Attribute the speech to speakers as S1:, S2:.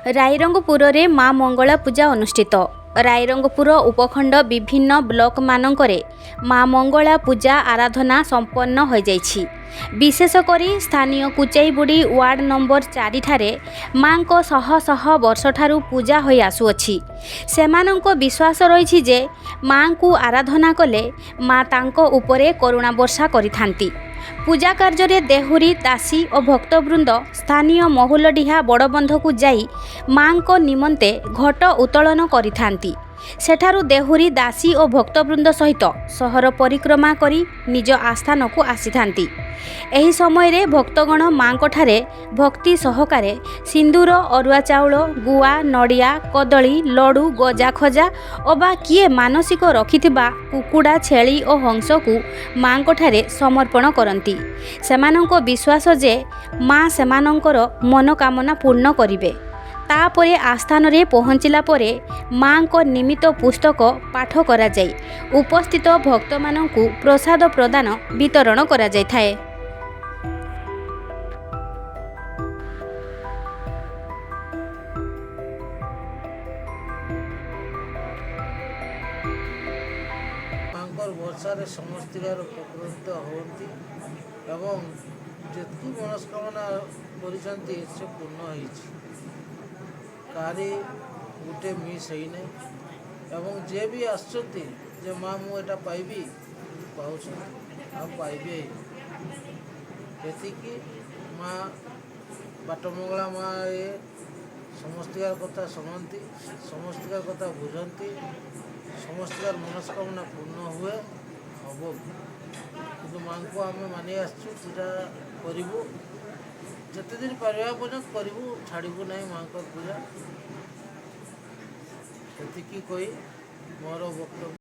S1: ରାଇରଙ୍ଗପୁରରେ ମା ମଙ୍ଗଳା ପୂଜା ଅନୁଷ୍ଠିତ। ରାଇରଙ୍ଗପୁର ଉପଖଣ୍ଡ ବିଭିନ୍ନ ବ୍ଲକମାନଙ୍କରେ ମା ମଙ୍ଗଳା ପୂଜା ଆରାଧନା ସମ୍ପନ୍ନ ହୋଇଯାଇଛି। ବିଶେଷ କରି ସ୍ଥାନୀୟ କୁଚାଇବୁଡ଼ି ୱାର୍ଡ଼ ନମ୍ବର 4 ଠାରେ ମାଙ୍କ ଶହ ଶହ ବର୍ଷଠାରୁ ପୂଜା ହୋଇ ଆସୁଅଛି। ସେମାନଙ୍କ ବିଶ୍ୱାସ ରହିଛି ଯେ ମାଙ୍କୁ ଆରାଧନା କଲେ ମା ତାଙ୍କ ଉପରେ କରୁଣା ବର୍ଷା କରିଥାନ୍ତି। ପୂଜା କାର୍ଯ୍ୟରେ ଦେହୁରୀ, ଦାସୀ ଓ ଭକ୍ତବୃନ୍ଦ ସ୍ଥାନୀୟ ମହୁଲଡିହା ବଡ଼ବନ୍ଧକୁ ଯାଇ ମାଙ୍କ ନିମନ୍ତେ ଘଟ ଉତ୍ତୋଳନ କରିଥାନ୍ତି। ସେଠାରୁ ଦେହୁରୀ, ଦାସୀ ଓ ଭକ୍ତବୃନ୍ଦ ସହିତ ସହର ପରିକ୍ରମା କରି ନିଜ ଆସ୍ଥାନକୁ ଆସିଥାନ୍ତି। ଏହି ସମୟରେ ଭକ୍ତଗଣ ମାଙ୍କଠାରେ ଭକ୍ତି ସହକାରେ ସିନ୍ଦୁର, ଅରୁଆ ଚାଉଳ, ଗୁଆ, ନଡ଼ିଆ, କଦଳୀ, ଲଡ଼ୁ, ଗଜା, ଖଜା ଅବା କିଏ ମାନସିକ ରଖିଥିବା କୁକୁଡ଼ା, ଛେଳି ଓ ହଂସକୁ ମାଙ୍କଠାରେ ସମର୍ପଣ କରନ୍ତି। ସେମାନଙ୍କ ବିଶ୍ୱାସ ଯେ ମା ସେମାନଙ୍କର ମନୋକାମନା ପୂର୍ଣ୍ଣ କରିବେ। ତାପରେ ଆସ୍ଥାନରେ ପହଞ୍ଚିଲା ପରେ ମାଙ୍କ ନିମିତ୍ତ ପୁସ୍ତକ ପାଠ କରାଯାଇ ଉପସ୍ଥିତ ଭକ୍ତମାନଙ୍କୁ ପ୍ରସାଦ ପ୍ରଦାନ ବିତରଣ କରାଯାଇଥାଏ।
S2: ମାଙ୍କର ବର୍ଷାରେ ସମସ୍ତିକାର ଉପକୃତ ହୁଅନ୍ତି ଏବଂ ଯେତିକି ମନସ୍କାମନା କରିଛନ୍ତି ସେ ପୂର୍ଣ୍ଣ ହେଇଛି। କାହାରି ଗୋଟେ ମିସ୍ ହେଇନାହିଁ ଏବଂ ଯିଏ ବି ଆସୁଛନ୍ତି ଯେ ମା ମୁଁ ଏଇଟା ପାଇବି, ପାଉଛନ୍ତି ଆଉ ପାଇବେ। ଏତିକି ମା ବାଟମଙ୍ଗଳା ମା ଏ ସମସ୍ତିକାର କଥା ଶୁଣନ୍ତି, ସମସ୍ତିକାର କଥା ବୁଝନ୍ତି, ସମସ୍ତିକାର ମନସ୍କାମନା ପୂର୍ଣ୍ଣ ହୁଏ, ହେବ। କିନ୍ତୁ ମାଙ୍କୁ ଆମେ ମାନି ଆସିଛୁ, ପୂଜା କରିବୁ, ଯେତେ ଦିନ ପାରିବା ପର୍ଯ୍ୟନ୍ତ କରିବୁ, ଛାଡ଼ିବୁ ନାହିଁ ମାଙ୍କର ପୂଜା। ସେତିକି କହି ମୋର ବକ୍ତବ୍ୟ।